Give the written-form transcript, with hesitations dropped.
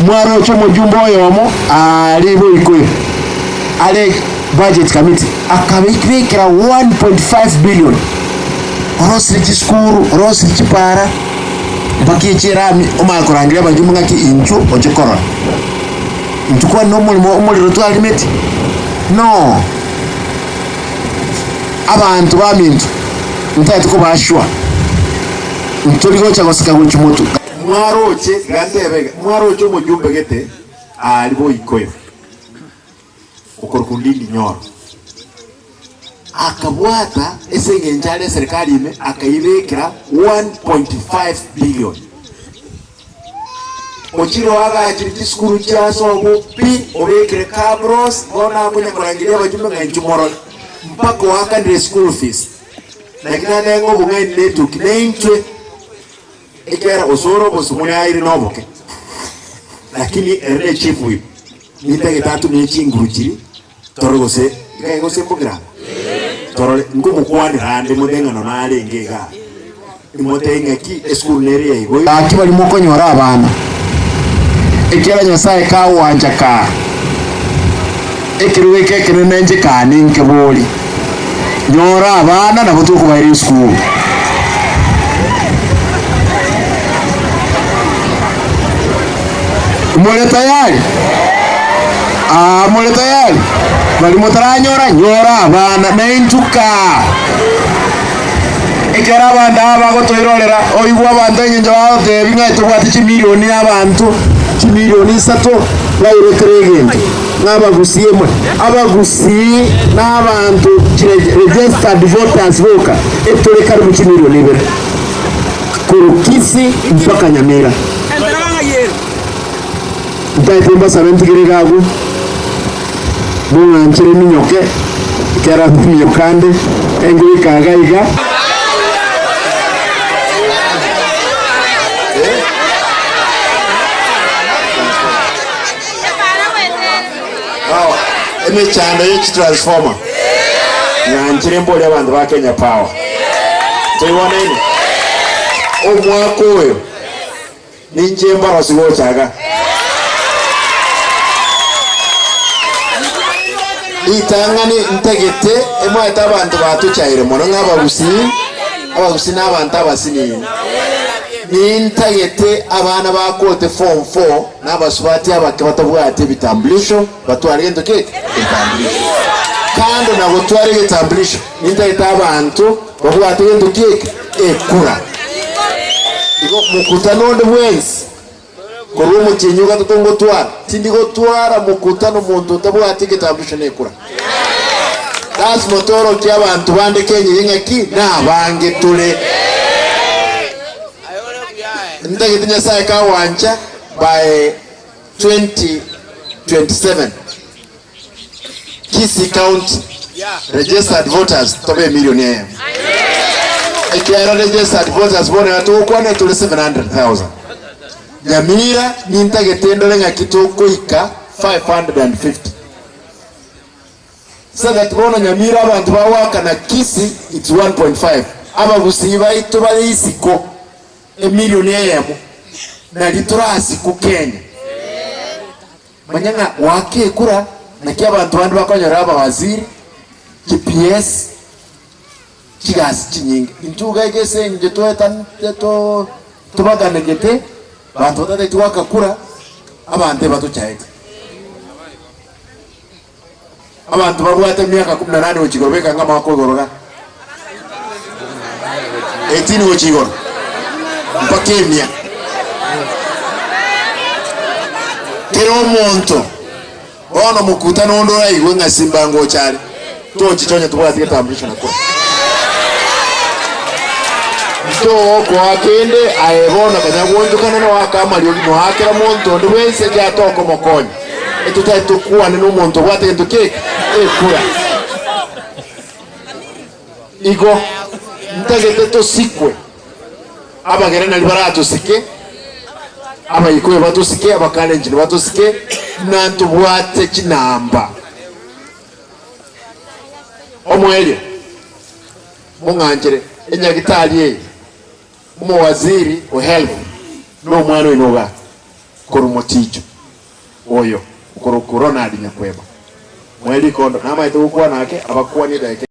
Mwaroche omojumbe oyomo aaria boikoyo are budget committee akabekera 1.5 billion orosirie chisukuru, orosirie chipara mpaka echi erami omanye korangeria abajumbe ng'aki inchuo oche korora. Intwe kwani nomorimo omorero twarimeti? No. Abanto baminto ntagete kobaa sure ntori gocha goseka gochia motwe. Mwaroche, tiga ntebe iga, mwaroche omojumbe gete aria boikoyo, okorokwa Ndindi Nyoro, akabwata ase eng'encho are eserekari ime akaibekera 1.5 billion. Ochire oagachire chisukuru chia ase obwo pi, obekire cabros, bono akonya korangeria abajumbe ng'a inchuo morore, mpaka oakanire school fees. Naki naende ng'a obong'aini na etuki naintwe. Ekiagera gose ore obosomoni aire noboke, lakini ere ne chief whip, nintagete atumie chinguru chiria torore gose iga gose mbogera torore nkomokwanera ande mote ng'a nono arenge igaa imotebi ng'aki esukuru nere ya igo. Gaki baria mokonyora abana, ekiagera Nyasae kagwancha kaa ekerogo eke ekenene inche kaa ninkebori. Nyora abana nabo tokobaira esukuru. More tayari? Aa, more tayari? Bari motaranyora, nyora abana naintwe kaa. Ekero abanto aba bagotoirorera, oigwe abanto engencho bagotebi ng'a tobwate chimilioni y'abanto, chimilioni isato, baire kera egento. Ng'a abagusii emwe, abagusii na abanto registered voters boka etore karibu chimilioni ibere korwa Kisii mpaka Nyamira. Ntaete mbasabe ntigere iga agwo, mong'anchere minyoke, ekero minyoka ande, engoika iga iga. Emechando ye chitransformer nyanchire mbori abanto ba Kenya Power. Toigwanaine? Omwaka oyo ninche mbarosi gocha iga. Ritang'ani ntagete emwaete abanto batochaire mono ng'a abagusii, abagusii na abanto abasinini. Nintagete abana bakote form four Na abasubati abake batabwati ebitambulisho batware gento ki? Egetambulisho. Kando na gotwara egetambulisho, nintagete abanto babwate gento ki eke? Ekura. Igo mokutano onde bwensi korwa omotienyi ogatato ngotwara, tindi gotwara mokutano monto otabwati egetambulisho na ekura. Lasima toorokie abanto bande Kenya eye ng'aki nabange tore. Ntagete Nyasae kagwancha by 2027 Kisii County registered voters tobe emilion eyemo. Ekiagera registered voters bono iga togokwana tore 700,000. Nyamira nintagete ndore ng'aki tokoika 550. So that bono Nyamira abanto bagoakana Kisii it's 1.5 abagusii baito bare isiko emilion eyemo nari torasiku Kenya. Manya ng'a goaka ekura naki abanto bande bakonyora abawaziri, chi PS, chigasi chinyinge. Intwe iga iga ase eng'encho toetanete to tobaganegete, abanto batatageti goaka kura, abanto ebatochaete. Abanto babwate emiaka kumi na nane gochia igoro beka ng'a amaboko igoro iga. 18 gochia igoro mpaka emia. Kera omonto bono mokutano onde oraigwe ng'a Simba ngocha are, tochicha onye tobwati getambulisho na kura. Ntogokoa kende aye bono konya gwonchokana noaka amariogi noakera monto onde bwensi ekiagera tokomokonya. Etotari tokwane nomonto obwate gento ki? Ekura. Igo ntagete tosikwe, abagere nari baratosike, Abaikuyu batosike, Abakalenjin batosike, buna ntobwate chinamba. Omoerio, mong'anchere enyagitari eye, omowaziri o health nomwana oino igaa. Korwa moticho oyo okorokwa Ronald Nyakweba. Moe rikondo, namaete gokwana ake, abakwanie edaika.